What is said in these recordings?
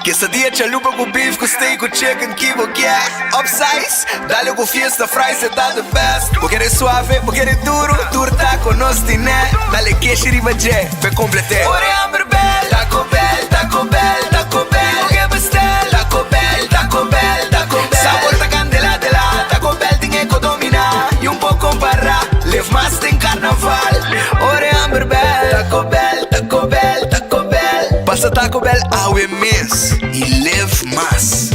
Quesadilla chalupa ku beef ku steak ku chicken ki bo kier Upsize, dale ku fiesta fries e ta the best Bo kere suave, bo kere duro, tur taco nos tine Dale keshi riba dje, p'e complete Ora e hamber bel, Taco Bell, Taco Bell, Taco Bell Bo ke bestel, Taco Bell, Taco Bell, Taco Bell Sabor ta candela dela, Taco Bell tin e ko domina Y un por compara, live mas den carnaval Ora e hamber bel, Taco Bell, Taco Bell, Taco Bell Pasa Taco Bell awe mes y live mas.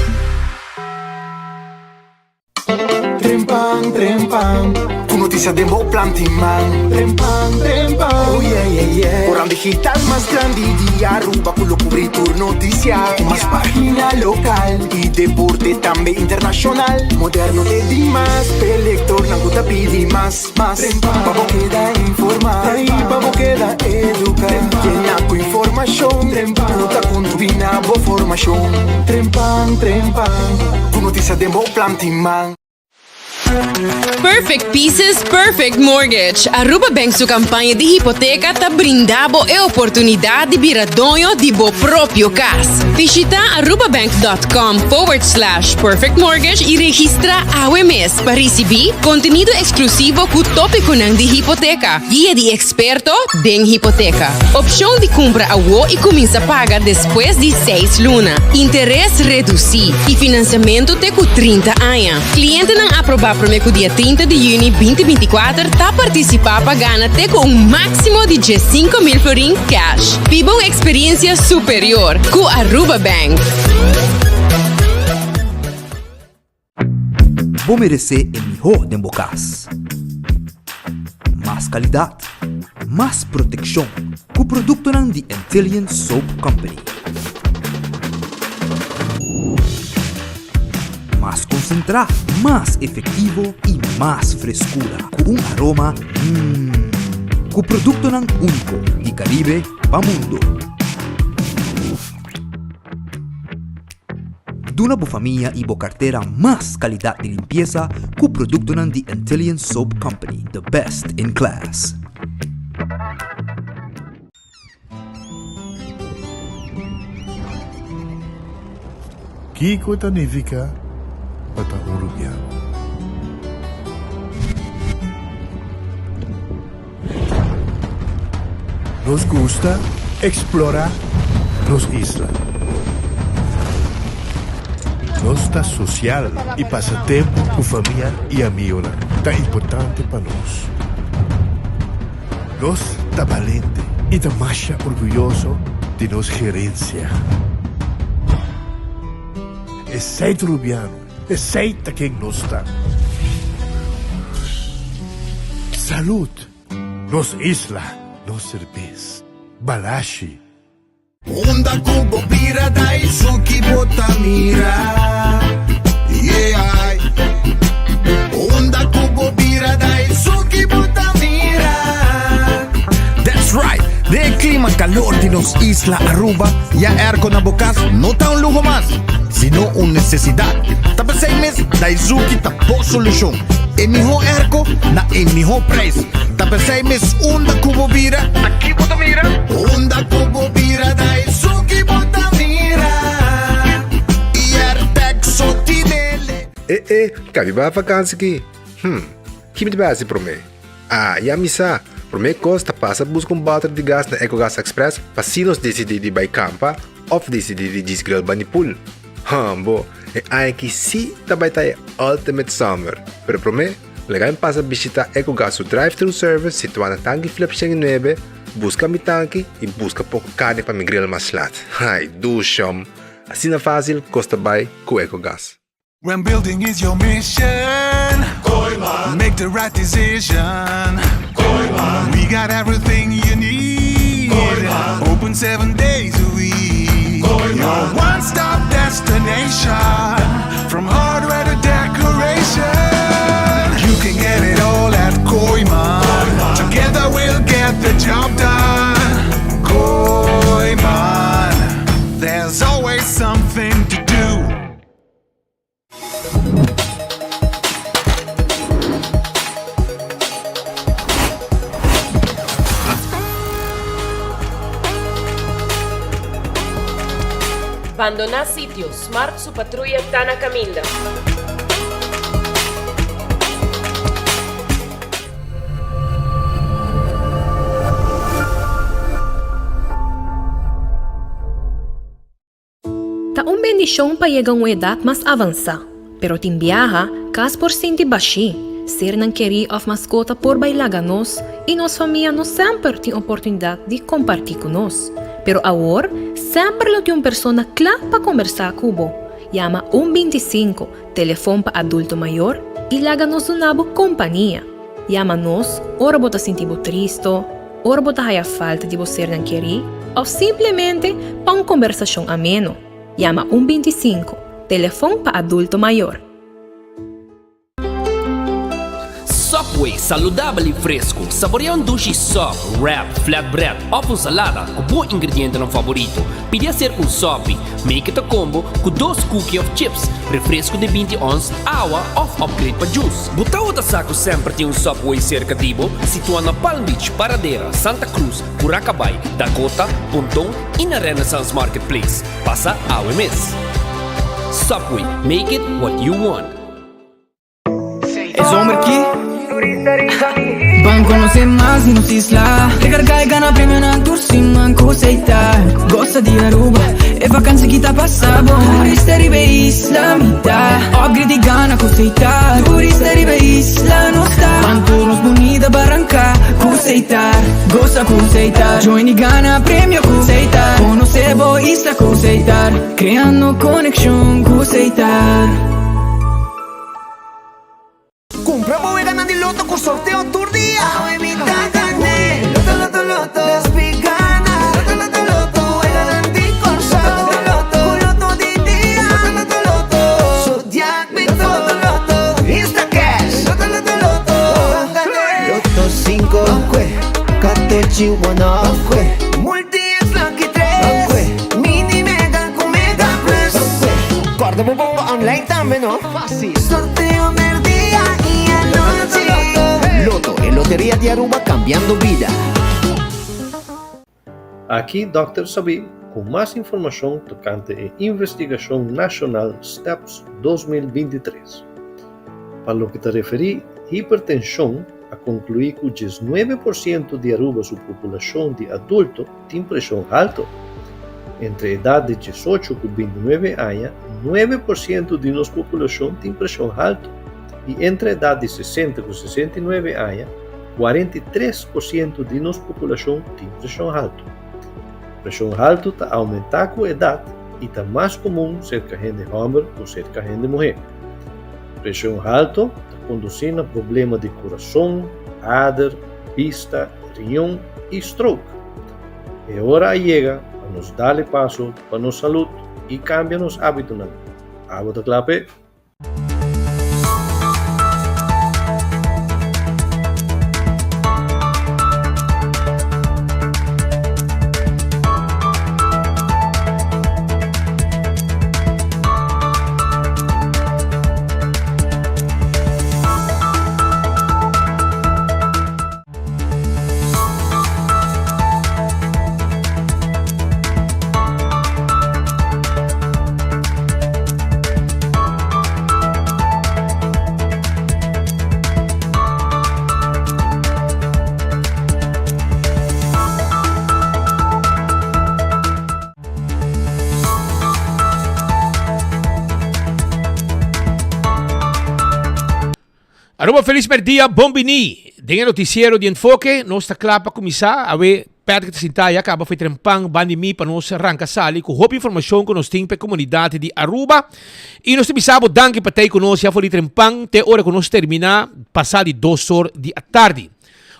Trempan, trempan, ku notisia den bo planti man. Trempan, trempan, oh yeah, yeah, yeah. Koran digital mas grandi di Aruba ku lo kubri tur notisia. Ku mas pagina lokal i deporte tambe internashonal. Moderno te dimas, p'e lektornan ku ta pidi mas, mas. Pa bo keda informá i pa bo keda eduká. Yena ku informashon ku ta kontribuí na bo formashon. Trempan, trempan, ku notisia den bo planti man. Perfect Pieces, Perfect Mortgage. Aruba Bank su campaña di hipoteca ta brinda bo e oportunidad di bira doño di bo propio cas. Bishita arubabank.com forward slash perfect mortgage y registra awe mes pa ricibi contenido exclusivo cu topiconan di hipoteca, guia di experto den hipoteca, opcion di cumpra awo y cuminsa paga despues di seis luna, interes reduci y financiamento te cu 30 aña. Clientenan aproba prome cu dia 30 di juni 2024 ta participa pa gana te cu un maximo di 15,000 florin cash. Biba un experiencia superior cu Aruba Bank. Bo meresé e mihó den bo kas. Mas kalidat, mas protekshon ku produktonan di Antillian Soap Company. Mas konsentrá, mas efektivo i mas freskura ku un aroma mmm. Ku produktonan úniko di Karibe pa mundo. Duna bo famia i bo kartera mas kalidat di limpiesa ku produktonan di Antillian Soap Company, the best in class. Kiko ta nifiká pa ta un rubiano? Nos gusta eksplorá nos isla. Nos ta sosial i pasa tempu ku famia i amionan ta importante pa nos. Nos ta balente i ta masha orguyoso di nos gerensia. Esei ta Rubiano, esei ta ken nos ta. Salud! Nos isla, nos serbes. Balashi. Unda ku bo bira Daisuki bo ta mira Yeah Unda ku bo bira Daisuki bo ta mira That's right! Den e klima kalor di nos isla Aruba, ya airco na bo kas no ta un luho mas, sino un nesesidat. Ta p'esei mes Daizuki ta bo solushon. E mihó airco na e mihó prijs. Ta p'esei mes unda ku bo bira, ta ki bo ta mira? Unda ku bo bira Daizuki bo ta mira Airtag so tinele. E e, kabi bai vakansi ki? Hm, ki mi ta bai hasi promé? Ah, ya mi sa! Promé kos ta pasa buska un bòter di gas na Ecogas Express pa si nos disidí di bai kampa òf disidí di djis grill bani pool. Hambo, e aña aki sí ta bai ta e ultimate summer! Pero promé, laga mi pasa bishitá Ecogas su drive-thru service situá na Tanki Flip 109, buska mi tanki i buska poko karni pa mi grill mas lat. Ai, dushom! Asina fásil kos ta bai ku Ecogas. When building is your mission Kooyman Make the right decision Kooyman We got everything you need Kooyman Open seven days a week Kooyman Your one-stop destination From hardware to decoration You can get it all at Kooyman Together we'll get the job done Kooyman There's always something to do Bandoná sitio, Smart su patruya ta na kaminda. Ta un bendishon pa yega un edat mas avansá, pero tin biaha kas por sinti bashí, sernan kerí òf maskota por bai laga nos i nos famia no semper tin oportunidat di kompartí ku nos. Pero awor semper lo tin un persona kla pa kombersá ku bo. Yama un 25, telefon pa adulto mayor, i laga nos duna bo kompania. Yama nos ora bo ta sinti bo tristo, ora bo ta haya falta di bo sernan kerí òf simplemente pa un kombersashon ameno. Yama un 25, telefon pa adulto mayor. Subway, saludabel i fresku. Saborea un dushi sub, wrap, flatbread òf un salada ku bo ingredientenan faborito. Pidi aser un sopi, make it a combo, ku dos cookie òf chips, refresku di 20 ons, awa òf upgrade pa juice. Bo tabata sa ku semper tin un Subway serka di bo? Situá na Palm Beach, Paradera, Santa Cruz, Curacabai, Dakota, Ponton i na Renaissance Marketplace. Pasa awe mes! Subway, make it what you want. E zomer ki Ban conoce mas di nos isla Recarga y gana premionan tur siman cu Seita Goza di Aruba, e vakantie ki ta pasa bon Turista riba e isla mi ta Upgrade y gana cu Seita Turista riba e isla nos ta Ban tur nos bunita baranca cu Seita Goza cu Seita Join y gana premio cu Seita Conoce bo isla cu Seita Creando conexion cu Seita. Cumpra bo weganan di loto cu sorteo tur dia. Awe mi ta gane. Loto, loto, loto. Despi gana. Loto, loto, loto. Weganan di Corsou. Loto, loto, Cu loto di dia. Loto, loto, loto. Zodiac mi Loto, loto, loto. Instacash. Loto, loto, loto. Ban gane. Loto 5. Ban Catochi 1. Ban Multi X Lucky 3. Ban Mini Mega cu Mega Plus. Ban Corda bo bongo online tambe no. Fácil. Sorteo merdia y anochi. Lotto, e loteria di Aruba cambiando bida. Aki Dòkter Sabí ku mas informashon tokante e investigashon nashonal Steps 2023. Pa loke ta referí hipertenshon a konkluí ku 19 por siento di Aruba su populashon di adulto tin preshon halto. Entre edat di 18 ku 29 aña, 9 por siento di nos populashon tin preshon halto i entre edat di 60 ku 69 aña, 43 por siento di nos populashon tin preshon halto. Preshon halto ta oumentá ku edat i ta mas komun serka hende hòmber ku serka hende muhé. Preshon halto ta kondusí na problema di kurason, ader, bista, riñon i stroke. E ora a yega pa nos dal e paso pa nos salud i kambia nos ábitonan. Abo ta kla p'e? Aruba felis merdia, bon bini den e noticiero di Enfoke. Nos ta kla pa kuminsá. Awe Patrick ta sintá ya kaba foi trempan ban di mi pa nos ranka sali ku hopi informashon ku nos tin pa e komunidat di Aruba. I nos ta bisa bo danki pa tei ku nos ya for di trempan te ora ku nos terminá pasá di dos or di atardi.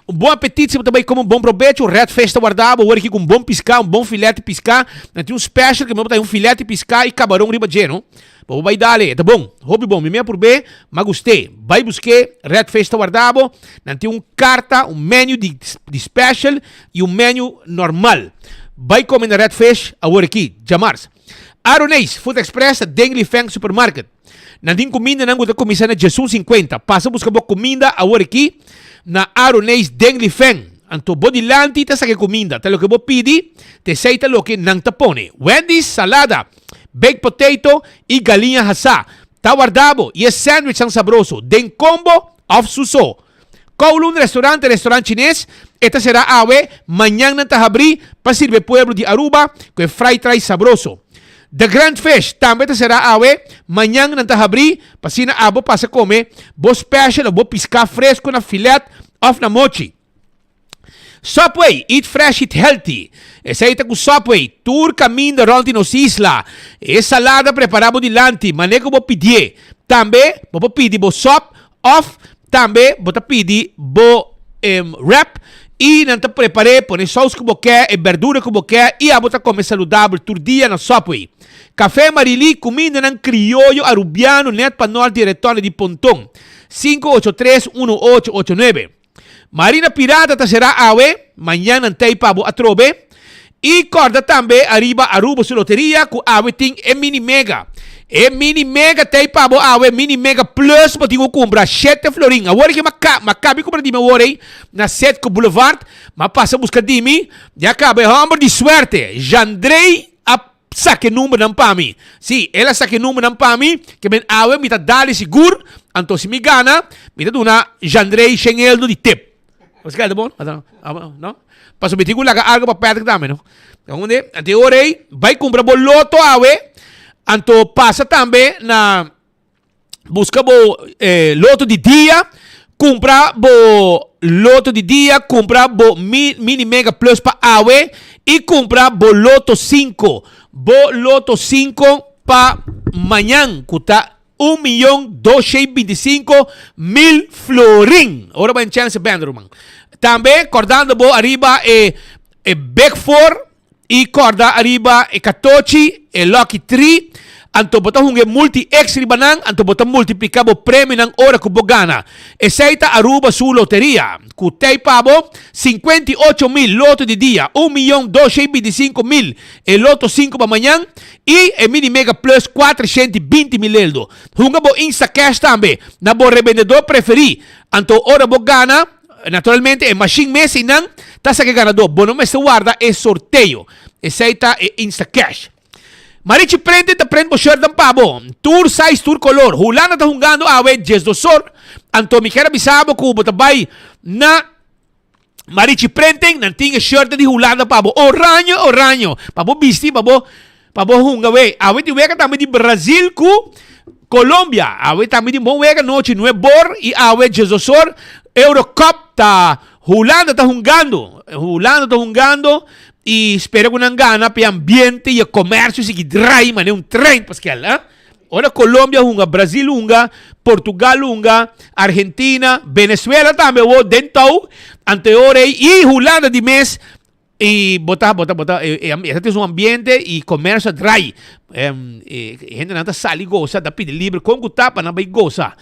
Un bon apetit si bo ta bai come un bon probecho. Red Fish ta warda bo awor aki cu un bon pisca, un bon filet di pisca. Nan tin un special cu bo ta un filet di pisca y cabaron riba dje, no? Pa bo bai dale, e ta bon, hopi bon. Mi mi a purbe, m'a gust'é. Bai busk'é, Red Fish ta warda bo. Nan tin un carta, un menu di di special y un menu normal. Bai come na Red Fish awor aki, djamars. Aroneis Food Express ta den Lifeng Supermarket. Nan tin kumindanan ku ta kuminsá na djesun sinkuenta. Pasa buska bo kuminda awor aki na Aroneis den Lifeng. Anto bo dilanti ta saka e kuminda. Ta loke bo pidi, ta esei ta loke nan ta pone. Wendy's Salada. baked potato i galiña hasá. Ta warda bo i e sandwichnan sabroso den combo òf su so. Kowloon Restaurant ta restaurant chines, e ta será awe, mañan nan ta habrí pa sirbi e pueblo di Aruba ku e fried rice sabroso. The Grand Fish tambe ta será awe, mañan nan ta habrí pa asina abo pasa kome bo special òf bo piská fresku na filet òf na mochi. Subway, eat fresh, eat healthy. Esei ta ku Subway, tur kaminda rònt di nos isla. E salada prepará bo dilanti, manera ku bo pidié. Tambe bo por pidi bo sòp òf tambe bo ta pidi bo wrap i nan ta prepar'é, pone sous ku bo ke, e bèrdura ku bo ke i abo ta kome saludabel tur dia na Subway. Café Marilí, kumindanan krioyo arubiano nèt pa nòrt di Retòne di Ponton, 583 1889. Marina Pirata ta será awe, mañan nan tei pa bo atrobe. I kòrda tambe ariba Aruba su loteria ku awe tin e mini mega. E mini mega tei pa bo awe, mini mega plus bo tin ku kumpra shete florin. Awor ke m'a kabi kumpra di mi awor ei na Setco Boulevard, m'a pasa buska di mi, ya kaba e hòmber di suerte, Jandrey a Saka e numbernan pa mi. Sí, el a saka e numbernan pa mi, ke men awe mi ta dal sigur, anto si mi gana, mi ta duna Jandrey shen eldo di tip. Nos keda bon? No? Pasobra mi tin ku laga algo pa Patrick tambe, no? Anto e ora ei, bai kumpra bo loto awe, anto pasa tambe na. Busca bo eh, loto di dia, cumpra bo loto di dia, cumpra bo mi, mini mega plus pa awe y cumpra bo loto 5. Bo loto 5 pa mañan cu ta 1.225.000 florin. Ora bo en chance bender, man. Tambe, cordando bo ariba e, e Big Four I kòrda ariba e katochi, e lucky tree, anto bo ta hunga e multi X riba nan, anto bo ta multipliká bo premionan ora ku bo gana. Esei ta Aruba su loteria, ku tei pa bo 58 mil loto di dia, un miyon 225 mil e loto sinku pa mañan, i e mini mega plus 420 mil eldo. Hunga bo Instacash tambe na bo rebendedor preferí, anto ora bo gana, Naturalmente e mashin mes einan ta saka e ganadó. Bo no mester warda e sorteo. Esei ta e Instacash. Marichi Printing ta print bo shirtnan pa bo. Tur size, tur kolor. Hulanda ta hungando awe 12 or. Anto mi kier a bisa bo ku bo ta bai na Marichi Printing, nan tin e shirtnan di Hulanda pa bo. Oraño, oraño. Pa bo bisti, pa bo Pa bo hunga wey. Awe tin wega tambe di Brazil ku Colombia. Awe tambe tin bon wega nochi nuebor i awe diesdosor Euro Cup ta Hulanda ta hungando. Hulanda ta hungando i spera ku nan gana pa e ambiente i e komersio sigui drai manera un trein paskel eh. Ora Colombia hunga, Brazil hunga, Portugal hunga, Argentina, Venezuela tambe awor den tou anteor ei i Hulanda di mes Y bo ta, bo ta, bo ta, e, e, e ta un ambiente y comercio drai. Um, e, e gente nan ta sali goza, ta pidi libre con cu ta pa nan bay goza.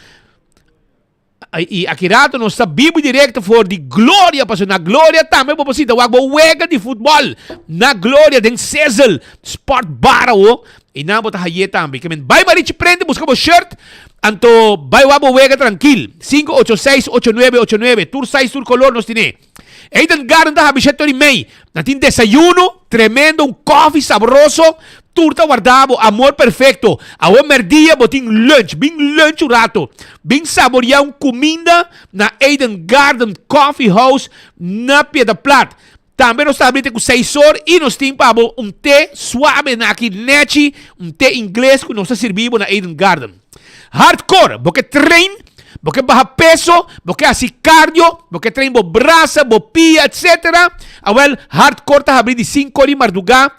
Y aki rato nos ta bibo directo for di Gloria, paso na Gloria tambe bo por sinta wak bo wega di futbol. Na Gloria den Sizzle Sport Bar awo, y nan bo ta haye tambe. Ke men bay Marichi Prende busca bo shirt, anto bay wak bo wega trankil. 586 8989, tur size tur color nos tine. Eden Garden ta habi shete ora i mei. Nan tin desayuno tremendo, un kofi sabroso. Tur ta warda bo, amor perfecto. Awor merdia bo tin lunch. Bin lunch un rato. Bin saboria un kuminda na Eden Garden Coffee House na Piedra Plat. Tambe nos ta habri te ku seis or i nos tin pa bo un te suave na aki nechi, un te ingles ku nos ta sirbi bo na Eden Garden. Hardcore, bo ke train, bo ke baha peso, bo ke hasi cardio, bo ke train bo brasa, bo pia, etc. Awel, hardcore ta habri di 5 or di marduga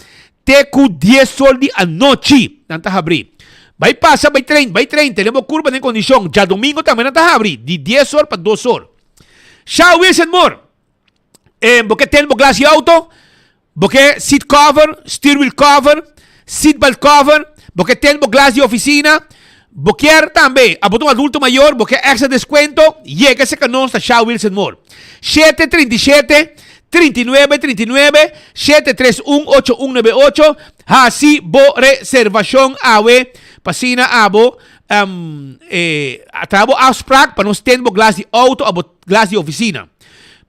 te ku 10 or di anochi. Nan ta habri. Bai pasa, bai train, bai train, tene bo curpa den condicion. Djadomingo tambe nan ta habri, di 10 or pa 2 or. Shao Wilson Moore, eh, bo ke tene bo glas di auto? Bo ke seat cover, steer wheel cover, seat belt cover, bo ke ten bo glas di oficina, bo kier tambe, abo ta un adulto mayor, bo ke extra descuento, yega cerca nos na Shell Wilson Moore. 7 37 39 39 731 8198 Haci bo reservacion awe pa asina abo um, eh, traha bo afspraak pa nos ten bo glas di auto abo glas di oficina.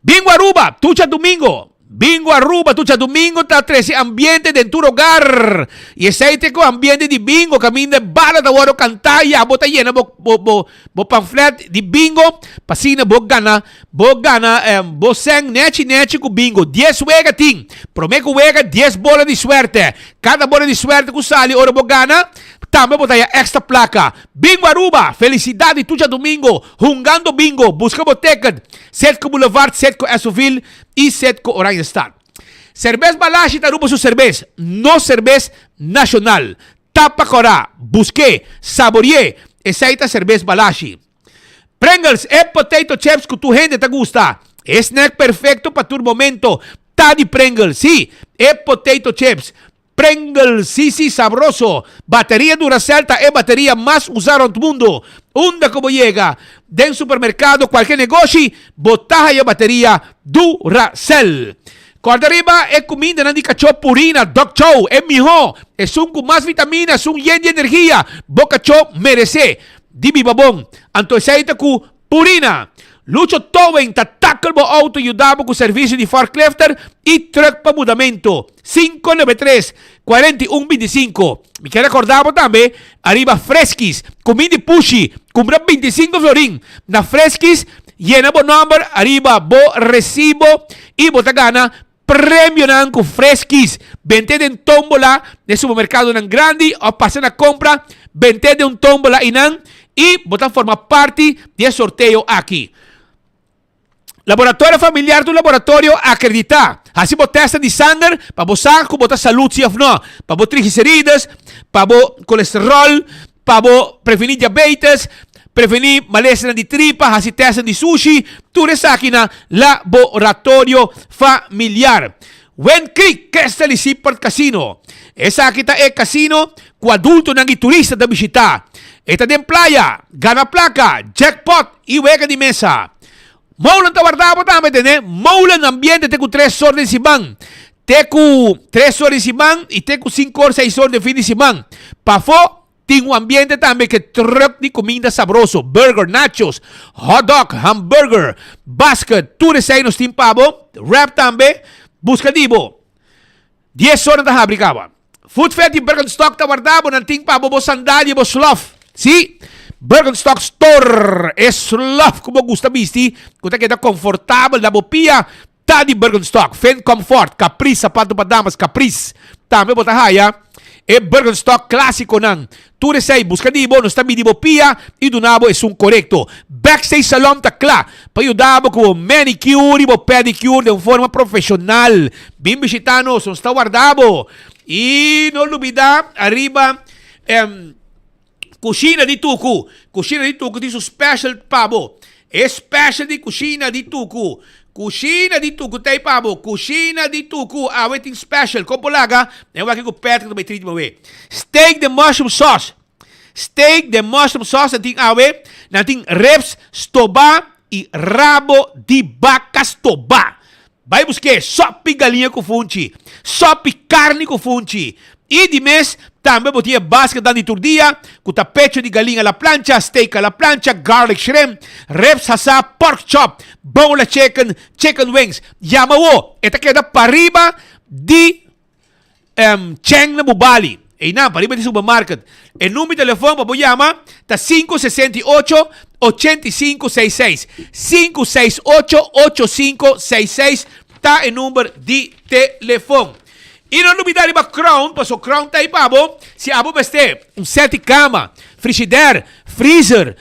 Bingo Aruba, tucha domingo! Bingo Aruba tur djadumingo ta trece ambiente den tur hogar. Y esey te cu ambiente di bingo caminda e bala ta wordo canta y abo ta yena bo bo bo bo pamflet di bingo pa asina bo gana bo gana bo cen nechi nechi cu bingo. Dies wega tin. Prome cu wega dies bola di suerte. Cada bola di suerte cu sali ora bo gana tambe bo ta haya extra placa. Bingo Aruba! Felicidad di tur djadumingo hungando bingo. Busca bo ticket. Setco Boulevard, Setco Esoville y Setco Oranjestad. Cerbes Balashi ta Aruba su cerbes, nos cerbes nacional. Tapa cora, busque, saborie, esey ta Cerbes Balashi. Pringles, e potato chips cu tur hende ta gusta. E snack perfecto pa tur momento ta di Pringles, si, e potato chips. Pringles, sí, sí, sabroso. Bateria Duracell ta e bateria mas usa rond mundo. Unda cu bo yega, den supermercado, cualke negoshi, bo ta haya bateria Duracell. Corda riba e cumindanan di cachó Purina Dog Chow, e miho, esun cu mas vitamina, esun yen di energia. Bo cachó merece di biba bon. Anto esey ta cu Purina. Lucho Towing ta tackle bo auto yuda bo cu servicio di forklifter y truck pa mudamento. 593 41 25. Mi kier recorda bo tambe ariba Freskis, cuminda di pushi, cumpra 25 florin na Freskis, yena bo nomber ariba bo recibo y bo ta gana premionan cu Freskis. Bente den tombola den supermercadonan grandi of pasa na compra, bente den un tombola eynan y bo ta forma parti di e sorteo aki. Laboratorio Familiar ta un laboratorio acredita. Haci bo testnan di sanger pa bo sa cu bo ta salud si of no, pa bo triglicerides, pa bo colesterol, pa bo preveni diabetes, preveni malesanan di tripa, haci testnan di sushi, tur esaki na Laboratorio Familiar. Wind Creek Crystal y Seaport Casino. Esaki ta e casino cu adultonan y turista ta bishita. E ta den playa, gana placa, jackpot y wega di mesa. Molen ta warda bo tambe tene. Molen ambiente te cu tres or den siman. Te cu tres or den siman y te cu cinco or, seis or den fin di siman. Pafo tin un ambiente tambe ke truck di cuminda sabroso, burger, nachos, hot dog, hamburger, basket, tur esey nos tin pa bo. Wrap tambe, busca di bo. Dies or nan ta habri caba. Food Fair di Birkenstock ta warda bo, nan tin pa bo bo sandalia y bo slof. Sí, Birkenstock Store, e slof cu bo gusta bisti, cu ta keda confortabel na bo pia, ta di Birkenstock. Finn Comfort, Caprice, sapato pa damas, Caprice. Tambe bo ta haya e Birkenstock clasiconan. Tur esei busca di bo, nos ta midi bo pia y duna bo esun corecto. Backstage Salon ta cla pa yuda bo cu bo manicure y bo pedicure den un forma profesional. Bin bishita nos, nos ta warda bo. Y no lubida ariba Cushina di Tucu. Cushina di Tucu tin su special pa bo. E special di Cushina di Tucu. Cushina di Tucu ta ei pa bo. Cushina di Tucu awe tin special. Con por laga? Den wak ku Patrick ta bai treat awe. Steak den mushroom sauce. Steak den mushroom sauce nan tin awe. Nan tin ribs stoba y rabo di baca stoba. Bai busk'é sopi galiña ku funchi, sopi karni ku funchi. I di mes, tambe bo tin e basketnan di tur dia, ku ta pecho di galiña a la plancha, steak a la plancha, garlic shrimp, ribs hasá, pork chop, boneless chicken, chicken wings. Yama wo, e ta keda pariba di Cheng na Bubali. Einan, pariba di supermarket. E number di telefon pa bo yama ta 568 8566. 568 8566 ta e number di telefon. I no lubida riba Crown, paso Crown ta ei pa bo si abo mester un set di kama, frigidaire, freezer,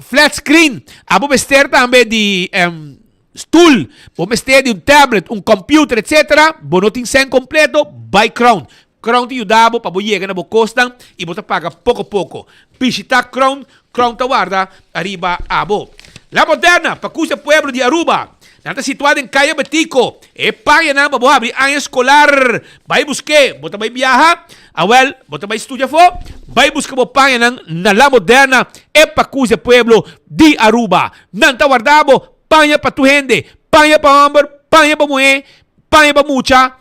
flat screen, abo mester tambe di Stoel, bo mester di un tablet, un computer etc. Bo no tin sèn completo, bai Crown. Crown ta yuda bo pa bo yega na bo kosnan i bo ta paga poko poko. Bishita Crown, Crown ta warda ariba abo. La Moderna, pa kusa pueblo di Aruba. Nan ta situá den Kaya Betico. E pañanan pa bo habri aña eskolar. Bai busk'é, bo ta bai biaha? Awèl, bo ta bai studia afó? Bai buska bo pañanan na La Moderna, e pa kusa pueblo di Aruba. Nan ta warda bo. Paña pa tur hende, paña pa homber, paña pa muhé, paña pa mucha.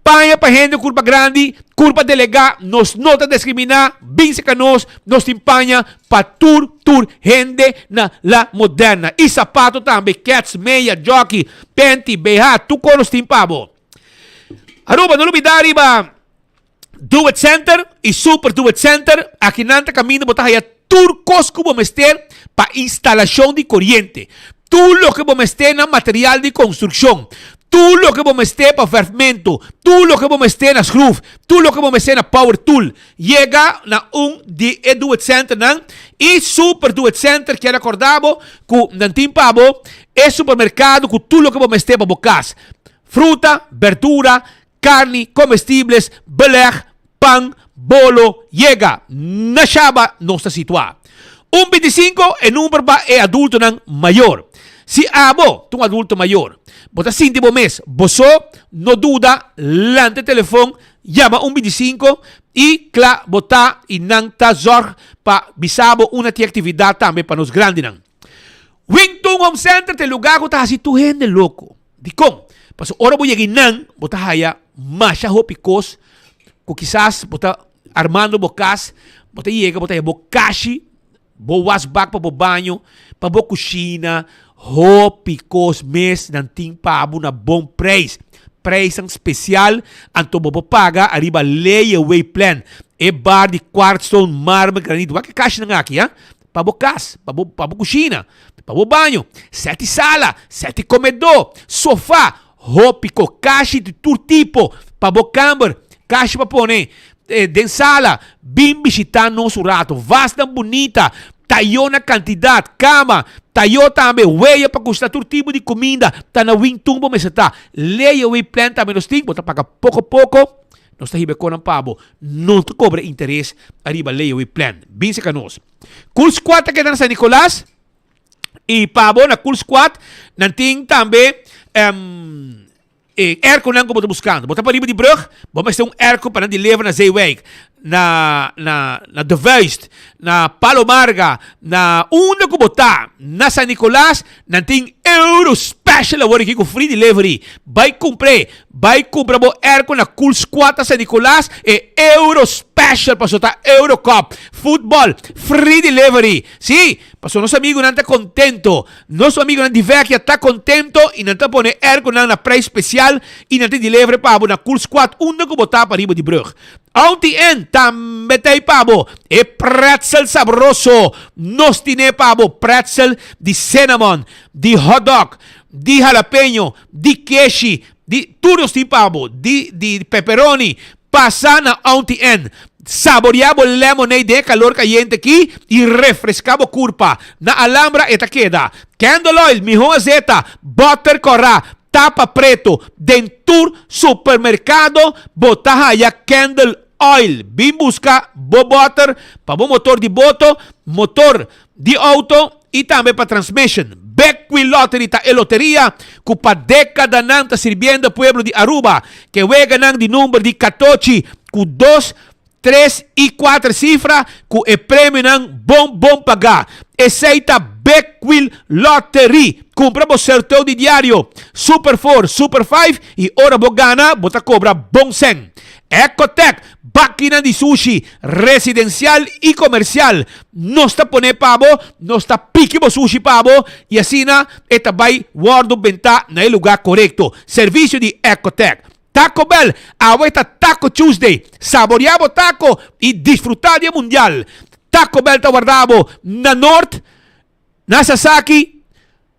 Paña pa hende kurpa grandi, kurpa delegá, nos no ta diskriminá, bin serka nos, nos tin paña pa tur tur hende na La Moderna. I sapato tambe, kèts, meya, jòki, penti, BH, tur kos nos tin pa bo. Aruba, no lubidá riba Do It Center i Super Do It Center, aki nan ta kaminda bo ta haya tur kos ku bo mester pa instalashon di koriente, tur loke bo mester na material di konstrukshon, tur loke bo mester pa verfmentu, tur loke bo mester na skruf, tur loke bo mester na power tool. Yega na un di e Do It Centernan i Super Do It Center kier akorda bo ku nan tin pa bo e supermerkado ku tur loke bo mester pa bo kas, fruta, berdura, Carni, comestibles, beleg, pan, bolo, yega. Na Shaba nos ta situa. Un binticinco e number pa e adultonan mayor. Si abo ta un adulto mayor, bo ta sinti bo mes bo so, no duda, lanta e telefon, yama un binticinco y cla bo ta y nan ta zorg pa bisa bo una tin actividad tambe pa nos grandinan. Wington Home Center ta e lugar cu ta haci tur hende loco. Dikon? Pasobra ora bo yega einan, bo ta haya masha hopi kos ku kisas bo ta armando bo kas, bo ta yega bo ta haya bo kashi, bo wasbak pa bo baño, pa bo kushina, hopi kos mes nan tin pa bo na bon preis. Preisnan spesial, anto bo por paga ariba layaway plan. E bar di quartzstone, marmer, granito, wak e kashinan aki, ha? Pa bo kas, pa bo pa bo kushina, pa bo baño, sèti sala, sèti komedó, sofá, hopi ko kashi di tur tipo pa bo kamber, kashi pa pone den sala. Bin bishitá nos un rato. Vasnan bunita, tayó na kantidat, kama, tayó tambe, weya pa kushiná tur tipo di kuminda, ta na Wingtun bo mester ta. Layaway plan tambe nos tin, bo ta paga poko poko. Nos ta hiba e konan pa bo. No ta kobra interes ariba layaway plan. Bin seka nos. Cool Squad ta keda na San Nicolas. I pa bo na Cool Squad nan tin tambe e airconan ku bo ta buskando. Bo ta pariba di brug, bo mester un airco pa nan deliver na Zeewijk, na na na De Vuist, na Palo Marga, na unda ku bo ta na San Nicolas nan tin Euro Special awor aki ku free delivery. Bai kumpr'é. Bai kumpra bo airco na Cool Squad na San Nicolas, e Euro Special paso ta Euro Cup, football, free delivery. Sí, paso nos amigunan ta contento, nos amigunan di Vecchia ta contento y nan ta pone airconan na prijs special y nan ta deliver pa bo na Cool Squad unda cu bo ta pariba di brug. Auntie Ann tambe ta ei pa bo e pretzel sabroso, nos tine pa bo pretzel di cinnamon, di hotdog, di jalapeño, di keshi, di tur nos tin pa bo, di di pepperoni, pasa na Auntie Ann, saborea bo lemonade den e kalor kayente aki i refreska bo kurpa. Na Alhambra e ta keda. Candle oil, mihó azeta, butter kòrá, tapa preto, den tur supermerkado bo ta haya candle oil. Bin buska bo butter pa bo motor di boto, motor di outo i tambe pa transmission. Bekwin Lottery ta e loteria ku pa dekadanan ta sirbiendo pueblo di Aruba. Ke weganan di number di katochi ku dos, tres i kuater sifra ku e premionan bon bon pagá. Esei ta Bekwin Lottery. Kumpra bo sorteo di diario Super Four, Super Five i ora bo gana bo ta kobra bon sèn. Ecotec, bakinan di sushi, residencial y comercial. Nos ta pone pa bo, nos ta piki bo sushi pa bo y asina e ta bay wordo benta na e lugar corecto. Servicio di Ecotec. Taco Bell, awe ta Taco Tuesday. Saborea bo taco y disfruta di e mundial. Taco Bell ta warda bo na Noord. Na Sasaki,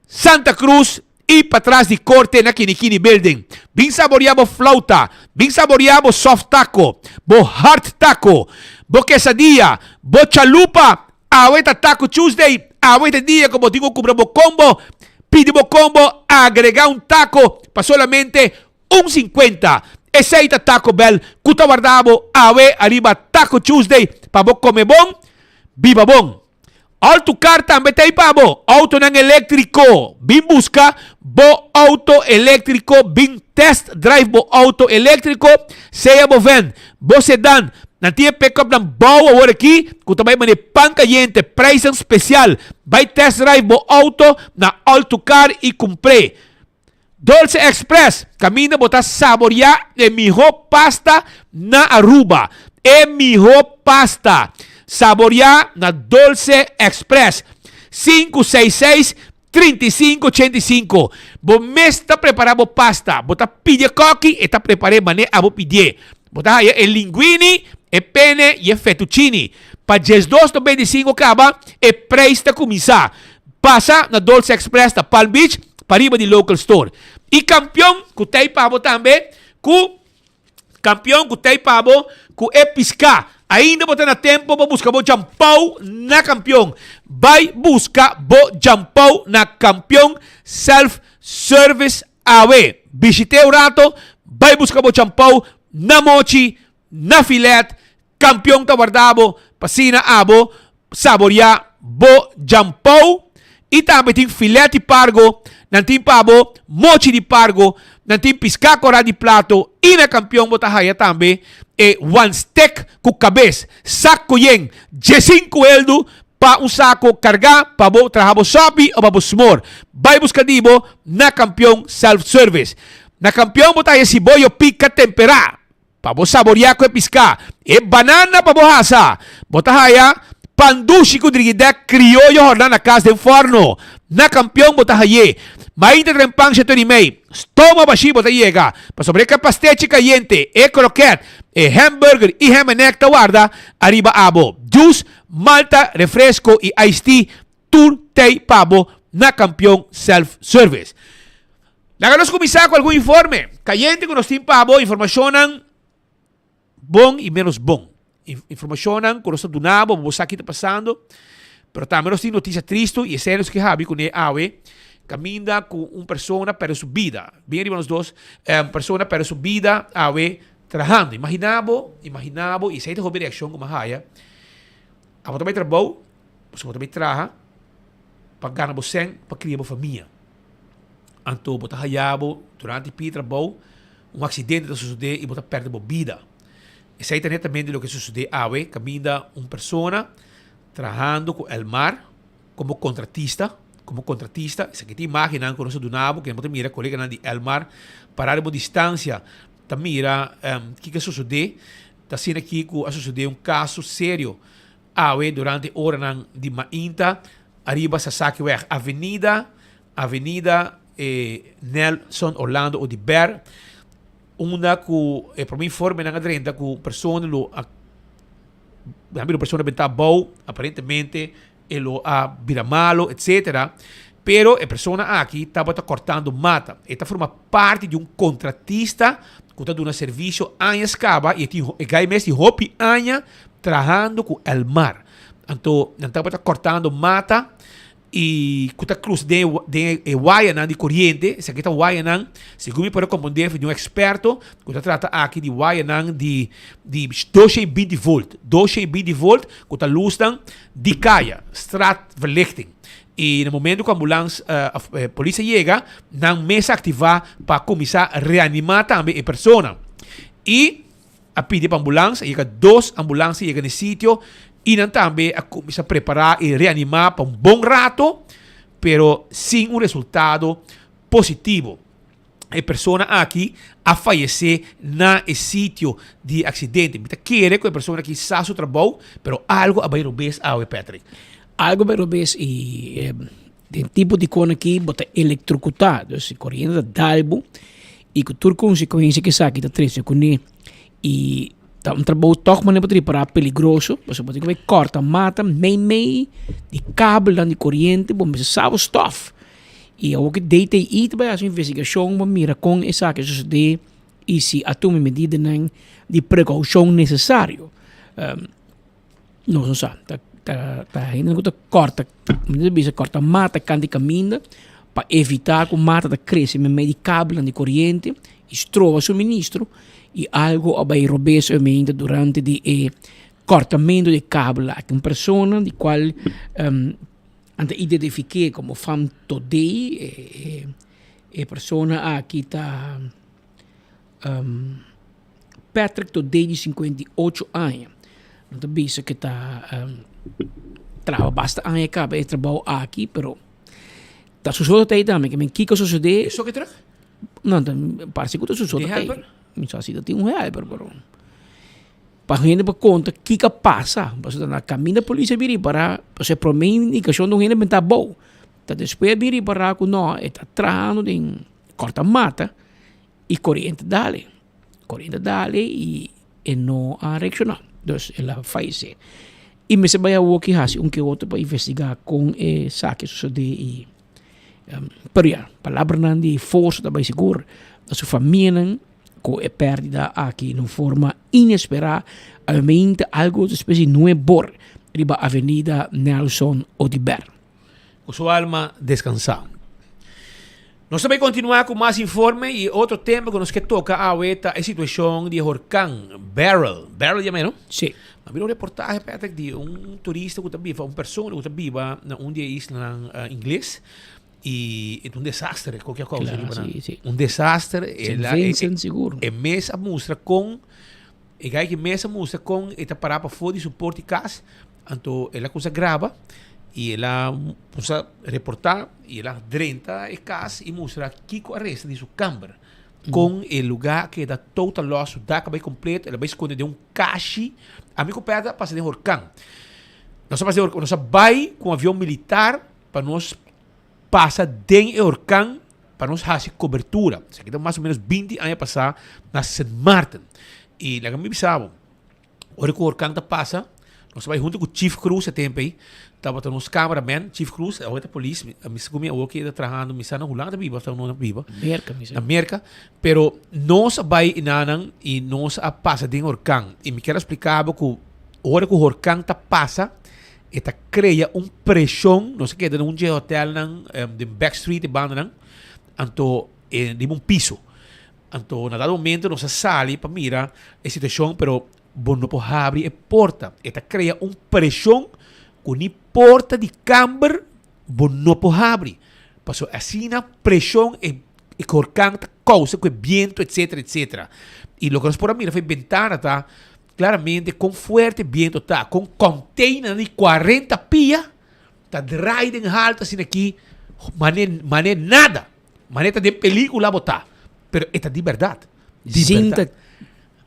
Santa Cruz y patras di Corte na Kinikini Building. Bin saborea bo flauta, bin saborea bo soft taco, bo hard taco, bo quesadilla, bo chalupa. Awe ta Taco Tuesday, awe ta e dia cu bo tin cu cumpra bo combo. Pidi bo combo, agrega un taco pa solamente un cincuenta. Esey ta Taco Bell cu ta warda bo awe ariba Taco Tuesday pa bo come bon, biba bon. Autocar tambe ta ei pa bo. Autonan eléktriko. Bin buska bo auto eléktriko. Bin test drive bo auto eléktriko. Sea bo van, bo sedan. Nan tin e pick-upnan bou awor aki ku ta bai mane pan kayente, prijsnan spesial. Bai test drive bo auto na Autocar i kumpr'é. Dolce Express, kaminda bo ta saboreá e mihó pasta na Aruba. E mihó pasta! Saboreá na Dolce Express. 566 35 85. Bo mes ta prepará bo pasta. Bo ta pidi e kòki, e ta prepar'é manera abo pidié. Bo ta haya e linguini, e pene i e fettuccini. Pa 12.95 kaba, e preis ta kuminsá. Pasa na Dolce Express na Palm Beach, pariba di Local Store. I kampion ku tei pa bo tambe ku kampion ku tei pa bo ku e piská. Ainda bo ta na tempo pa buska bo djampou na kampion. Bai buska bo djampou na Kampion Self Service awe. Bishit'é un rato, bai buska bo djampou na mochi, na filet, Kampion ta warda bo pa asina abo saboria bo jampou i tambe tin filet di pargo, nan tin pa bo mochi di pargo, nan tin piská korá di plato i na kampion bo ta haya tambe e wan stek ku kabes, sako yen, diesinku eldu pa un sako kargá pa bo traha bo sòpi o pa bo smor. Bai buska di bo na Kampion Self Service. Na Kampion bo ta haya siboyo pika temperá. Pa bo saboreá ku e piská. E banana pa bo hasa. Bo ta haya pan dushi ku drigidèk krioyo hòrná na kas den fòrno. Na Kampion bo ta hay'é. Mainta tren pan sheto di mei. Stoma bashí bo ta yega. Pasobra e kapastechi kayente, e krokèt, e hamburger i ham en egg ta warda ariba abo. Djus, malta, refresko i iced tea tur tei pa bo na Kampion Self Service. Laga nos kuminsá ku algun informe kayente ku nos tin pa bo, informashonnan bon i ménos bon. Informashonnan ku nos ta duna bo pa bo sa ki ta pasando, pero tambe nos tin notisia tristu i esei nos ke habi kuné awe, kaminda ku un persona pèrdè su bida. Bin riba nos dos, un persona pèrdè su bida awe trahando. Imaginá bo, imaginá bo, i esei ta hopi reakshon ku mi a haya, abo ta bai trabou, pasobra bo ta bai traha pa gana bo sèn pa kria bo famia. Anto bo ta haya bo durante pie trabou, un aksidente ta sosodé i bo ta pèrdè bo bida. Esei ta netamente loke sosodé awe kaminda un persona trahando ku Elmar komo kontratista, komo kontratista, esaki ta imágennan ku nos a duna bo, ku bo ta mira koleganan di Elmar pará riba un distansia ta mira kiko a sosodé. Ta asina aki ku a sosodé un kaso serio Awe durante oranan di mainta ariba Sasakiweg, Avenida Avenida Nelson Orlando Oduber, unda cu e prome informenan a drenta cu un persona lo a a bira un persona benta abou, aparentemente e lo a bira malo etcetera, pero e persona aki tabata cortando mata, e ta forma parti di un contratista cu ta duna servicio añas caba y e tin e guy mes tin hopi aña trahando cu Elmar. Anto nan tabata cortando mata y cu ta cruza den den e wayanan di coriente, esaki ta wayanan, segun mi por a comprende di un experto cu ta trata aki di wayanan di di 220 volt, 220 volt cu ta luznan di caya, straatverlichting. Y na momento cu ambulans of polis a yega, nan mes a activa pa cuminsa reanima tambe e persona. Y A pidi pa ambulans, a yega dos ambulans a yega na e sitio y nan tambe a cuminsa prepara y reanima pa un bon rato, pero sin un resultado positivo. E persona aki a fayece na e sitio di accidente. Mi ta kere cu e persona aki sa su trabou, pero algo a bay robes awe, Patrick. Algo a bay robes y den tipo di con aki bo ta electrocuta, dus e coriente ta dal bo y cu tur consecuencia cu esaki ta trece cune y ta un trabou toch manera bo ta ripara peligroso pasobra bo tin cu bay corta mata mei mei di kabelnan di coriente bo mester sa bo stof y awor cu DTI ta bay haci un investigacion pa mira con esaki a sucede y si a tuma e medidanan di precaucion necesario. Nos no sa. Ta ta ta hende ku ta kòrta, mi ta bisa kòrta mata kant di kaminda pa evitá ku mata ta krese meimei di kabelnan di koriente i stroba suministro i algu a bai robes oimente durante di e kòrtamentu di kabel aki. Un persona di kual nan ta identifiké komo Fam Todey e e persona aki ta. Patrick Todey di 58 aña. No ta bisa ke ta traha basta aña kaba e trabou aki, pero ta su soto tei tambe, ke men kiko sosode. E soke terug? No, parse ku ta su so ta tei. Mi sa si ta tin un helper, pero pa hende por konta kiko a pasa, pasobra na kaminda polis a bini ripará, pasobra e promé indikashon di un hende benta abou, ta despues a bini ripará ku no, e ta trahando den kòrta mata i koriente dale, koriente dale i e no a reakshoná, dus el a fayesé. I mester bai awoki hasi un ke otro pa investigá kon esaki a sosodé i Pero ya, palabranan di forsa ta bai sigur na su famianan ku e pèrdida aki na un forma inesperá, obviamente algu despues di nuebor riba Avenida Nelson Oduber. Ku su alma deskansá. Nos ta bai kontinuá ku mas informe i otro tema ku nos ke toka awe ta e situashon di e horkan Beryl. Beryl yama e no? Sí. A bira un reportahe Patrick di un turista ku ta biba, un persona ku ta biba na un di e islanan ingles i e ta un desaster e koke a kousa riba nan. Un desaster. Saint Vincent sigur. E mes a mustra kon, e gai ki mes a mustra kon e ta pará pafó di su porta di kas. Anto el a kuminsá graba i el a kuminsá reportá i el a drenta e kas i mustra kiko a resta di su kamber. Kon e lugá a keda total lost, su dak a bai kompleto, el a bai skonde den un kashi. Ami ku Pedro a pasa den horkan. Nos a pasa den horkan, nos a bai ku un avion militar pa nos pasa den e horkan pa nos hasi kobertura. Esaki ta mas o menos binti aña pasá na Sint Maarten. I laga mi bisa bo. Ora ku orkan ta pasa, nos ta bai huntu ku Chief Cruz e tempu ei, tabata nos cameraman, Chief Cruz, awor e ta polis, mi sa ku mi awor ke e ta trahando, mi sa na Hulanda biba of ta no na biba. Merka mi sa. Na Merka, pero nos a bai enanan i nos a pasa den orkan. I mi kier a splika bo ku ora ku horkan ta pasa, e ta krea un preshon, nos a keda den un dje hotelnan den Backstreet e bandanan, anto riba un piso. Anto na dado momento nos a sali pa mira e situacion pero bo no por habri e porta. E ta crea un presion cu ni porta di camber bo no por habri. Pasobra asina presion e e horcan ta causa cu e biento etcetera etcetera. Y loke nos por a mira for e bentana ta claramente con fuerte e biento ta, con containernan di cuarenta pia ta draai den halto asina aki mane mane nada. Manera ta den pelicula bo ta, pero e ta di berdad. Di Zinta berdad.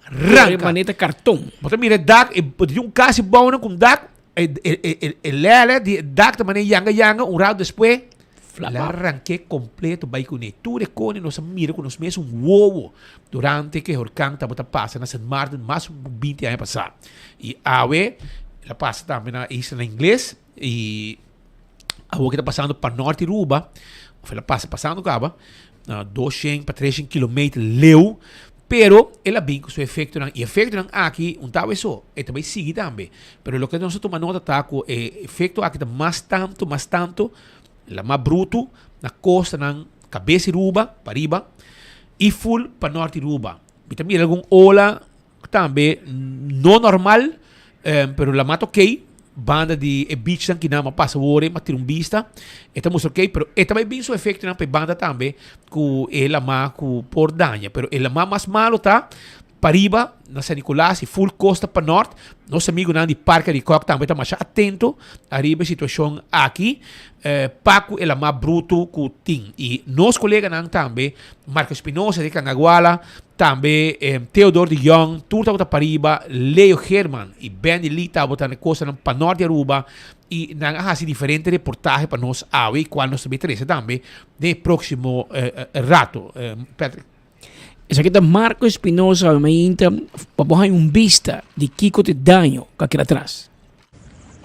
Ranca. Manera ta carton. Bo ta mira e dak, e bo tin un cas y bounan cu un dak, e e e e e lele di e dak ta manera yanga yanga, un rato despues Flap la up. ranke completo bay cune. Tur e cone nos a mira cu nos mes un wowo durante cu e horcan tabata pasa na Sint Maarten mas cu 20 aña pasa. Y awe el a pasa tambe na isla Ingles y Awor ki ta pasando pa nort di Aruba, of el a pasa pasando kaba, na 200 pa 300 kilometer leu, pero el a bin ku su efectonan, y efectonan aki un tawe so, e ta bai sigui tambe. Pero loke nos a tuma nota ta ku e efecto aki ta mas tanto, mas tanto, la mas bruto na costanan cabes di Aruba, pariba, y full pa nort di Aruba. Mi ta mira algun ola Tambe no normal, pero la mata ok, banda di e beachnan ki nan a pasa wor a tira un bista, e ta mustra ok, pero e ta bai bin su efectonan pa e banda tambe cu e lama cu por daña, pero e lama mas malo ta pariba na San Nicolas y full costa pa nort, nos amigonan di Parke di Kok tambe ta masha atento ariba e situacion aki, pa cu e lama bruto cu tin y nos coleganan tambe Marco Espinosa di Cangaguala, Tambe Theodor de Jong, tur tabata pariba, Leo Geerman y Benny Lee tabata na e costanan pa nort di Aruba y nan a haci diferente reportahe pa nos awe y cual nos ta bay trece tambe den e proximo rato. Patrick. Esaki ta Marco Espinosa mainta pa bo haña un bista di kiko ta e daño ku a keda atras.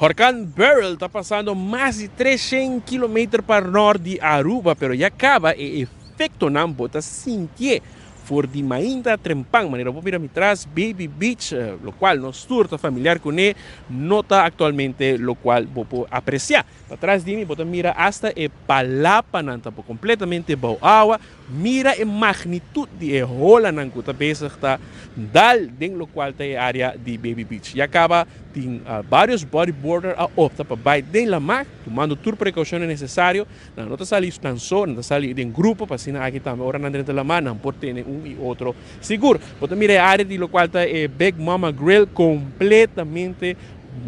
Horkan Beryl ta pasando mas di 300 kilometer pa nort di Aruba, pero ya caba e efectonan bo ta sintié for di mainta trempan. Manera bo mira mi tras, Baby Beach, locual nos tur ta familiar cune, no ta actualmente locual bo por aprecia. Patras di mi bo ta mira hasta e palapanan ta por completamente bou awa. Mira e magnitud di e holanan cu ta bezig ta dal den locual ta e area di Baby Beach. Ya caba tin varios bodyboarder a opta pa bay den lamar, tumando tur precaucionnan necesario. Nan no ta sali nan so, nan ta sali den grupo pa asina aki tambe ora nan drenta lamar nan por tene un y otro sigur. Bo ta mira e area di locual ta e Big Mama Grill completamente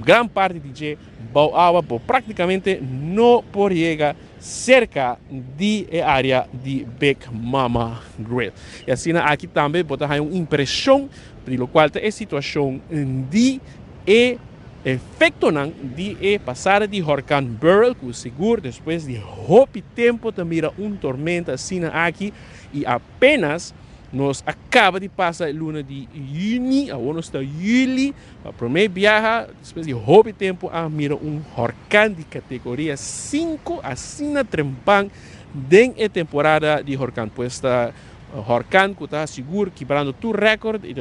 gran parti di dje bou awa, bo practicamente no por yega. serka di e área di Big Mama Grill. I asina aki tambe bo ta haña un impreshon di lokual ta e situashon di e efektonan di e pasada di horkan Beryl ku sigur despues di hopi tempu ta mira un tormenta asina aki i apenas nos a kaba di pasa e luna di yüni, awor nos ta yüli, pa promé biaha despues di hopi tempu a mira un horkan di kategoria sinku asina trempan den e temporada di horkan. Pues ta horkan ku ta sigur kibrando tur rèkòrt i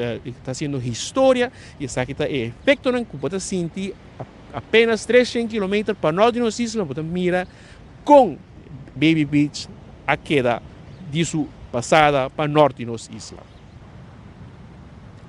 ta hasiendo historia i esaki ta e efektonan ku bo ta sinti apenas treshen kilometer pa nòrt di nos isla bo ta mira kon Baby Beach a keda di su pasada pa nòrt di nos isla.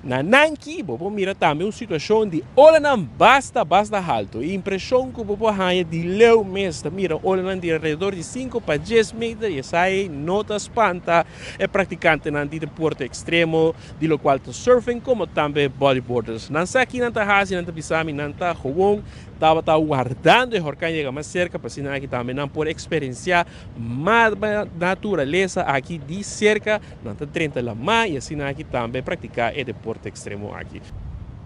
Na Nanki bo por mira tambe un situashon di olanan basta basta haltu. E impreshon ku bo por haña di leu mes ta mira olanan di alrededor di sinku pa dies meter i esai no ta spanta e praktikantenan di deporte ekstremo di lokual ta surfing komo tambe bodyboarders. Nan sa ki nan ta hasi, nan ta bisa mi nan ta gewoon Tabata wardando e horkan yega mas serka pa asina aki tambe nan por eksperensiá mas naturalesa aki di serka. Nan ta drenta lamá i asina aki tambe praktiká e deporte ekstremo aki.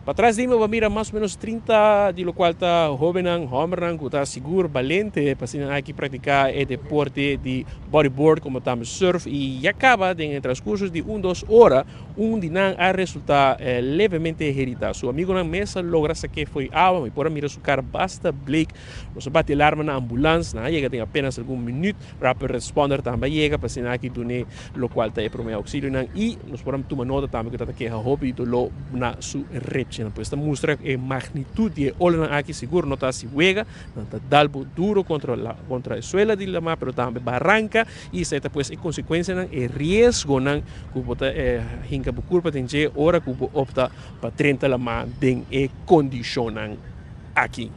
Patras di mi bo a mira mas o menos 30 di lokual ta hóbennan, hòmbernan ku ta sigur balente pa asina aki praktiká e deporte di bodyboard komo tambe surf i ya kaba den e transkurso di un dos ora Un di nan a resultá levemente heridá. Su amigunan mes a logra sak'é fo'i awa, ma e por a mira su kara basta bleek. Nos a bati alarma na ambulans, nan a yega den apenas algun minüt. Rapid Responder tambe a yega pa asina aki dun'é lokual ta e promé auxilionan i nos por a tuma nota tambe ku e ta ta keha hopi di doló na su repchinan. Pues ta mustra e magnitut di e olanan aki sigur no ta hasi wega, nan ta dal bo duro kontra kontra e suela di lamá pero tambe baranka i esei ta pues e konsekuensianan, e riesgonan. Ku bo ta hinka bo kurpa den dje ora ku bo opta pa drenta lamá den e kondishonnan aki.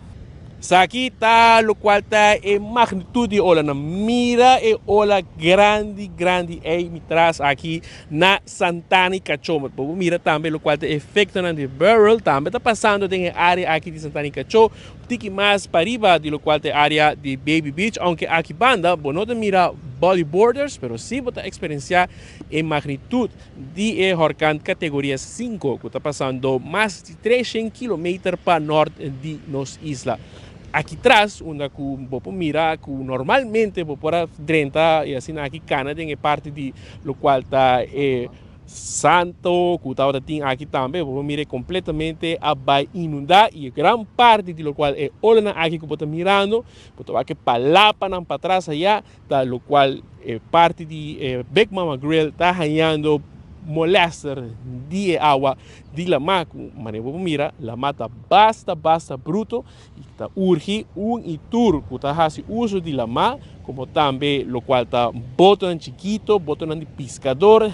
Esaki ta lokual ta e magnitut di e olanan. Mira e ola grandi grandi ei mi tras aki na Santana i Kachó. Bo por mira tambe lokual ta e efektonan di Beryl tambe ta pasando den e área aki di Santana i Kachó. Un tiki mas pariba di lokual ta e área di Baby Beach, ounke aki banda bo no ta mira bodyboarders, pero si bo ta eksperensiá e magnitut di e horkan kategoria sinku ku ta pasando mas di treshen kilometer pa nòrt di nos isla. Aki tras unda ku bo por mira ku normalmente bo por a drenta i asina aki kana den e parti di lokual ta e Santo ku tabata tin aki tambe, bo por mira e kompletamente a bai inundá i e gran parti di lokual e olanan aki ku bo ta mirando, bo ta wak e palapanan patras ayá, ta lokual e parti di e Big Mama Grill ta hañando molester di e awa di lamá ku manera bo por mira lamá ta basta basta bruto i ta urgi un i tur ku ta hasi uso di lamá komo tambe lokual ta botonan chikito, botonan di piskador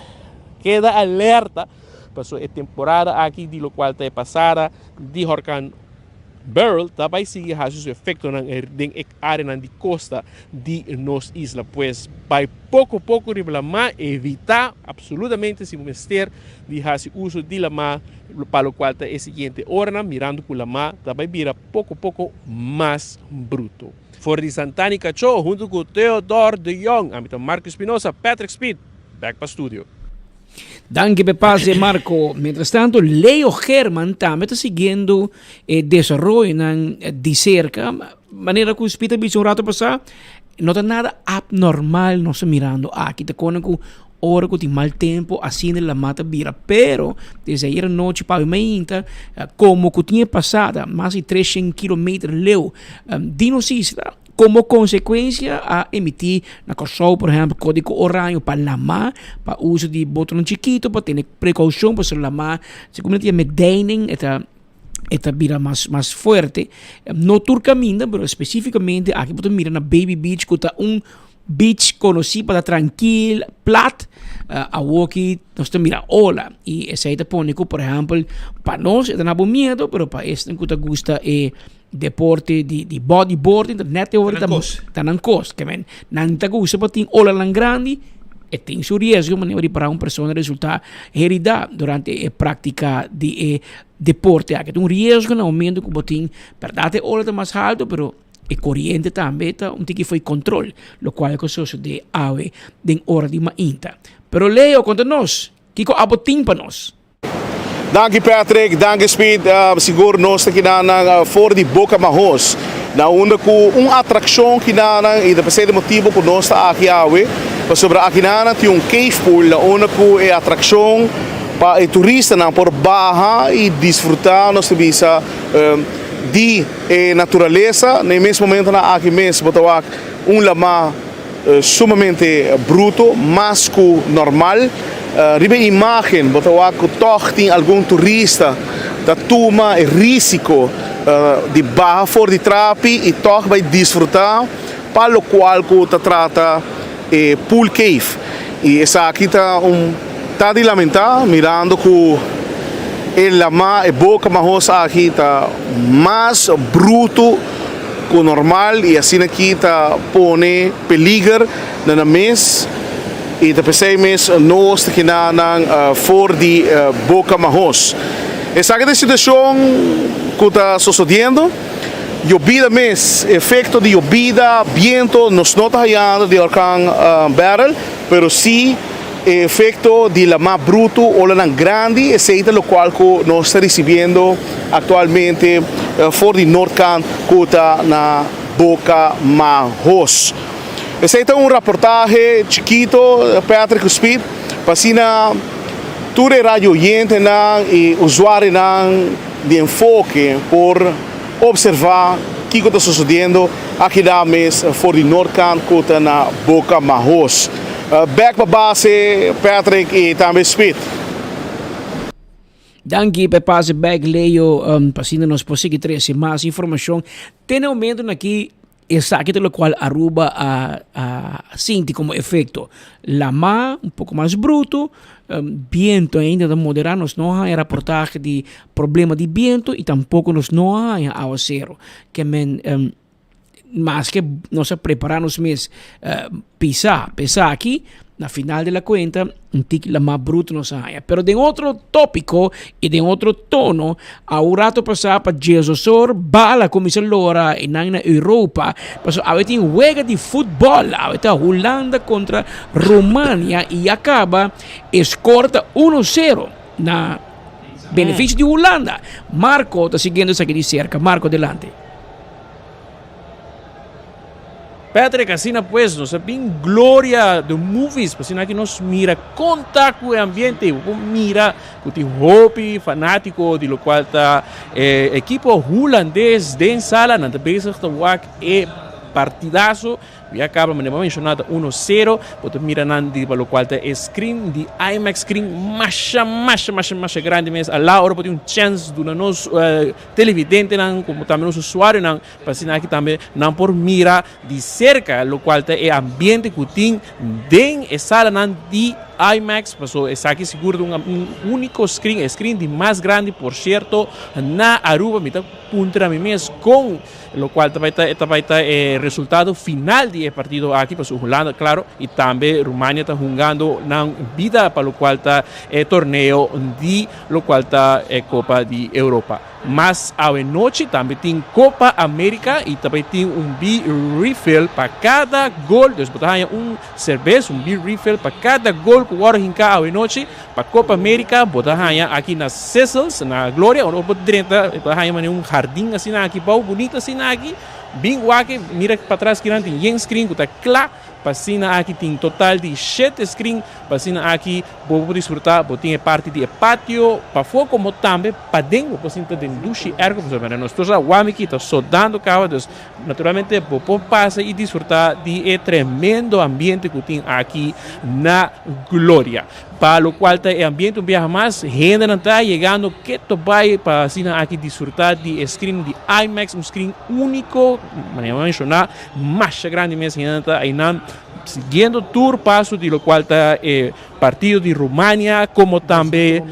keda alerta pasobra e temporada aki di lokual ta e pasada di horkan Beryl ta bai sigui hasi su efektonan den e areanan di kosta di nos isla. Pues bai poko poko riba lamá, evitá apsolutamente si bo mester di hasi uso di lamá pa lokual ta e siguiente oranan, mirando ku lamá ta bai bira poko poko mas bruto. For di Santani Kachó huntu ku Theodore de Jong, ami ta Marco Espinosa, Patrick Speed, bèk pa studio. Danki p'e pase Marco. Mientras tanto Leo German tambe ta siguiendo e desaroyonan di cerca. Manera cu Speed a bisa un rato pasa, no ta nada abnormal nos ta mirando aki. Ta kone cu ora cu tin mal tempo asina la mata bira. Pero desde ayer anochi pa awe mainta como cu tin e pasada mas di 300 kilometer leu di nos isla, Komo konsekuensia a emití na Kòrsou por ehèmpel kódigo oraño pa lamá, pa uso di botonan chikitu pa tene prekoushon pasobra lamá segun mi ta yama deining e ta e ta bira mas mas fuerte. No tur kaminda pero spesífikamente aki bo ta mira na Baby Beach ku ta un beach konosí pa ta trankil, plat, awoki nos ta mira ola i esei ta pone ku por ehèmpel pa nos e ta na bo miedu pero pa esnan ku ta gusta e Deporte di di bodyboarding ta net e ora ta ta nan kos. Ke men nan ta gusta pa tin olanan grandi, e tin su riesgo manera di para un persona resulta herida durante e praktika di e deporte aki. Ta un riesgo na momento ku bo tin, bèrdat e ola ta mas haltu pero. E koriente tambe ta un tiki fo'i kontrol, lokual ku sosodé awe den ora di mainta. Pero Leo, konta nos, kiko abo tin pa nos? Danki Patrick, danki Speed, sigur nos ta kinanan for di Boca Mahos, na unda ku un atrakshon kinanan i ta p'esei di motibu ku nos ta aki awe, pasobra akinanan tin un cave pool na unda ku e atrakshon pa e turistanan por baha i disfruta nos ta bisa di e naturalesa. Na e mes momentonan aki mes bo ta wak un lamá sumamente bruto, mas ku normal. Riba e imágen bo ta wak ku tòg tin algun turista ta tuma e risiko di baha for di trapi i tòg bai disfrutá pa lokual ku ta trata e pool cave. I esaki ta un ta di lamentá mirando ku e lamá, e boka mahos aki ta mas bruto ku normal i asina aki ta pone peliger na nan mes i ta p'esei mes nos ta keda nan for di boka mahos. Esaki ta e situashon ku ta sosodiendo. Yobida mes, efekto di yobida, biento nos no ta hayando di orkan Beryl, pero si e efekto di lamá brutu, olanan grandi, esei ta lokual ku nos ta risibiendo aktualmente for di noordkant ku ta na Boka Mahos. Esei ta un raportahe chikito, Patrick ku Speed, pa asina tur e radio oyentenan i usuarionan di Enfoke por observa kiko ta sosodiendo akida mes for di noordkant ku ta na Boka Mahos. Bek pa base Patrick i tambe Speed. Danki pa e pase bek Leo, pa asina nos por sigui trese mas informashon. Te na momentonan aki Esaki ta locual Aruba a a sinti como efecto. Lama un poco mas bruto, biento ainda ta modera, nos no a haña raportahe di problema di biento y tampoco nos no a haña awacero. Ke men maske nos a prepara nos mes pisa pa esaki, na final de la cuenta un tiki lama bruto nos a haña. Pero den otro tópico y den otro tono, a un rato pasá pa Djesosor bala cuminsa lora e nan na Europa, pasobra awe tin wega di futbol, awe ta Hulanda contra Romania y ya caba e score ta uno sero na beneficio di Hulanda. Marco ta siguiendo esaki di cerca. Marco adelante. Patrick, asina pues nos a bin Gloria the Movies, pa asina aki nos mira kon ta ku e ambiente, bo por mira ku tin hopi fanátiko di lokual ta e ekipo hulandes den sala, nan ta bezig ta wak e partidazo. Ya kaba manera bo a menshoná ta uno sero, bo ta mira nan di pa lokual ta e screen di IMAX screen masha masha masha masha grandi mes, alá ora bo tin un chèns duna nos televidentenan komo tambe nos usuarionan Pa asina aki tambe nan por mira di serka lokual ta e ambiente ku tin den e salanan di IMAX. Paso esaki sigur ta un úniko screen, e screen di mas grandi por sierto na Aruba. Mi ta puntra mi mes kon lokual ta bai ta ta bai ta e resultado final di e partido aki. Paso Hulanda klaro i tambe Rumania ta hungando nan bida pa lokual ta e torneo di lokual ta e Kopa di Europa. Mas awenochi tambe tin Copa America y ta bay tin un bi refill pa cada gol. Dus bo ta haña un cerbes, un bi refill pa cada gol cu worde hinca awenochi pa Copa America. Bo ta haña aki na Sizzles, na Gloria. Ora bo drenta bo ta haña manera un jardin asina aki bou, bunito asina aki. Bin wak, mira patras kinan tin yen screen cu ta cla. Pa asina aki tin total di shete screen. Pa asina aki bo por disfruta, bo tin e parti di e patio pafó como tambe paden, bo por sinta den dushi airco pasobra nos tur sa wami ki ta sodando caba, dus naturalmente bo por pasa y disfruta di e tremendo ambiente cu tin aki na Gloria. Pa locual ta e ambiente un biaha mas hendenan ta yegando keto bay pa asina aki disfruta di e screen di IMAX, un screen unico, manera mi a menciona, masha grandi mes hendenan ta aynan. Siguiendo tur paso di locual ta e partido di Rumania como tambe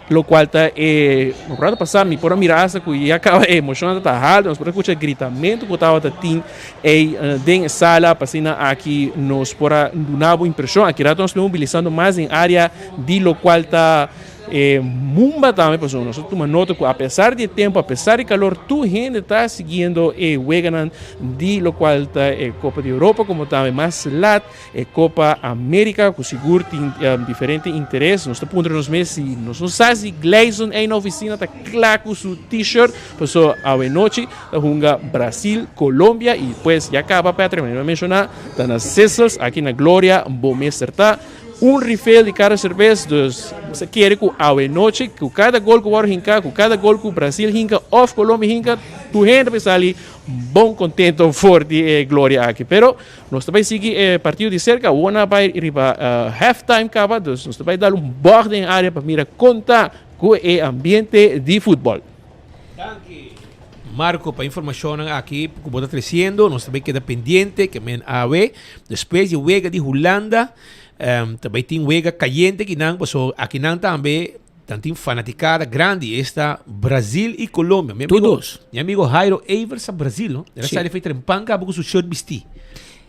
locual ta e rato pasa mi por a mira hasta cu ya caba e emocion ta halto, nos por a escucha gritamento cu tabata tin ey den e sala pa asina aki nos por a duna bo impresion. Aki rato nos lo mobilisando mas den area di locual ta. E mumba tambe pasobra nos a tuma nota ku apesar di e tempu, apesar di kalor, tur hende ta siguiendo e weganan di lokual ta e Kopa di Europa komo tambe mas lat e Kopa Amerika ku sigur tin diferente interes. Nos ta puntra nos mes si nos no sa si Gleison ei na ofisina ta kla ku su t-shirt pasobra awe nochi ta hunga Brasil Colombia i pues ya kaba Patrick manera mi a menshoná ta na Sissels aki na Gloria bo mester ta. Un refill di kada serbes, dus sa kere ku awe nochi ku kada gol ku wòrdu hinká, ku kada gol ku Brasil hinka òf Colombia hinka, tur hende ta sali bon kontento for di e gloria aki. Pero nos ta bai sigui e partido di serka, awor nan a bai riba half time kaba, dus nos ta bai dal un bòg den e área pa mira kon ta ku e ambiente di futbòl. Danki Marco pa informacionnan aki cu bo ta treciendo. Nos ta bay keda pendiente ke men awe despues di wega di Hulanda um, ta bay tin wega cayente kinan paso akinan tambe dan tin fanaticada grandi esta Brasil y Colombia. Mi amigo, Todos. mi amigo Jairo Evers a Brasil, no? Era Sí. sali fue trempan cabo cu su shirt bisti.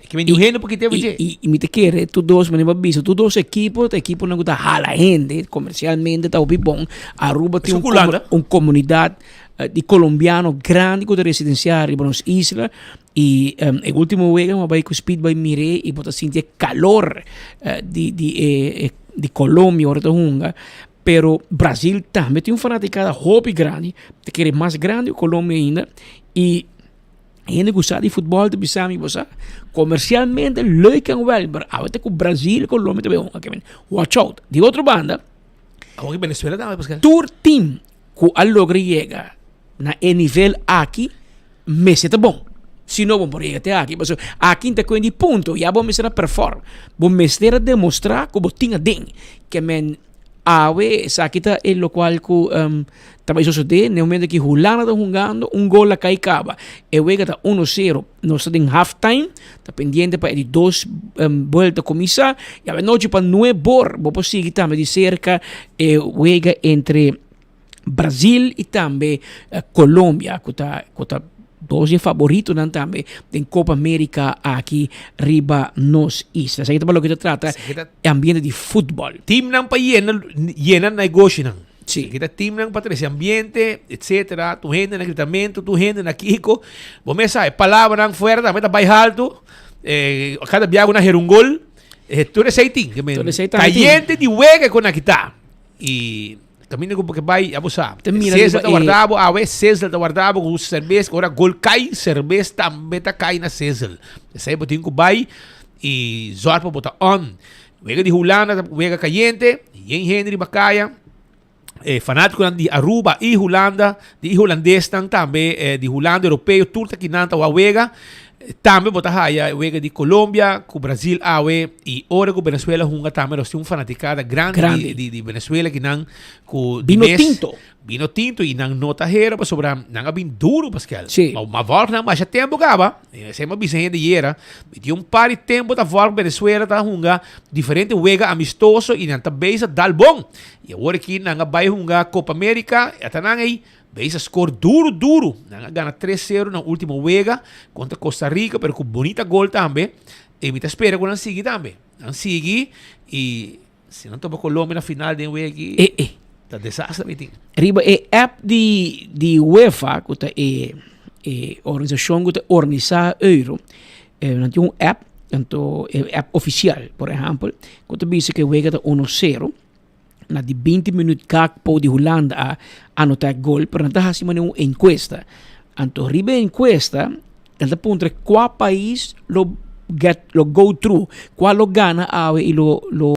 Ke men di un hende poquito I, i, i mi ta kere tur dos manera bo bisa tur dos ekipo ta ekiponan ku ta hala hende komersialmente ta hopi bon. Aruba tin un Hulanda. un komunidat di kolombiano grandi ku ta residensiá riba nos isla i e ultimo wega mi a bai ku Speed bai mir'é i bo ta sinti e kalor di di e di Colombia ora ta hunga pero Brasil tambe tin un fanatikada hopi grandi ta kere mas grandi ku Colombia ainda i Hende ku sa di futbòl ta bisa mi, bo sa, komersialmente leuk en wèl, pero awe ta ku Brazil, Colombia ta bai hunga, watch out. Di otro banda, Awor ki Venezuela tambe, Pascal. Tur team ku a logra yega na e nivel aki mester ta bon. Si no bo por yega te aki, pasobra aki ta kuen di punto, ya bo mester a perform, bo mester a demostrá ku bo tin aden. Ke men awe esaki ta e lokual ku Ta bai sosodé n'e momento ki Hulanda ta hungando, un gol a kai kaba. E wega ta uno sero. Nos ta den half time, ta pendiente pa e di dos buelta kuminsá. I awanochi pa nuebor bo por sigui tambe di serka e wega entre Brazil i tambe Colombia ku ta ku ta dos di e faboritonan tambe den Copa America aki riba nos isla. Esaki ta pa loke ta trata e ambiente di futbòl. Teamnan pa yena yena negoshinan. Sí. Kita teamnan pa trece ambiente, etcétera. Tu hende na gritamento, tu hende na kiko. Bo mes sabe, palabranan fuerte tambe ta bai halto. Eh, cada biaha ku nan hera un gol, eh, tur esei tin. Ke men, Tur esei tambe tin. Cayente di wega ku nan kita. I kaminda ku bo ke bai, ya bo sa. Te mira Cesar riba ta e- warda bo, awe Cesar ta warda bo ku cerveza. Ora gol kai, cerveza tambe ta kai na Cesar. Esei bo tin ku bai i zorg pa bo ta on. Wega di Hulanda ta wega cayente, yen hende riba caya. E fanaticonan di Aruba y Hulanda, di Hulandesnan tambe, eh, di Hulanda Europeo, tur ta kinan ta wak wega. Tambe bo ta haya wega di Colombia cu Brazil awe y ora cu Venezuela hunga tambe nos tin un fanaticada grandi, Grandi. Di, di, di Venezuela kinan cu di Vino mes tinto. Bino tinto y nan no ta hera pasobra nan a bin duro Pascal. Sí. Ma, ma volg nan masha tempo caba. Esei ma bisa hende yera. Mi tin un par di tempo ta volg Venezuela ta hunga diferente wega amistoso y nan ta bezig dal bon. Y awor aki nan a bay hunga Copa America y ata nan ey bezig score duro duro. Nan a gana 3-0 nan ultimo wega contra Costa Rica pero cu bonita gol tambe. Y mi ta spera cu nan sigui tambe. Nan sigui y Si nan topa Colombia na final den wega aki, Eh, eh. ta desastre mi tin. Riba e app di, di UEFA, ku ta e, e organisashon ku ta organisá Euro, eh, nan tin un app, anto e app ofisial, por ehèmpel, ku ta bisa ku e wega ta uno sero, na di binti minüt Gakpo di Hulanda a anotá e gol, pero nan ta hasi manera un enkuesta. Anto riba e enkuesta, Nan ta puntra kua pais lo get lo go through, kua lo gana awe i lo lo.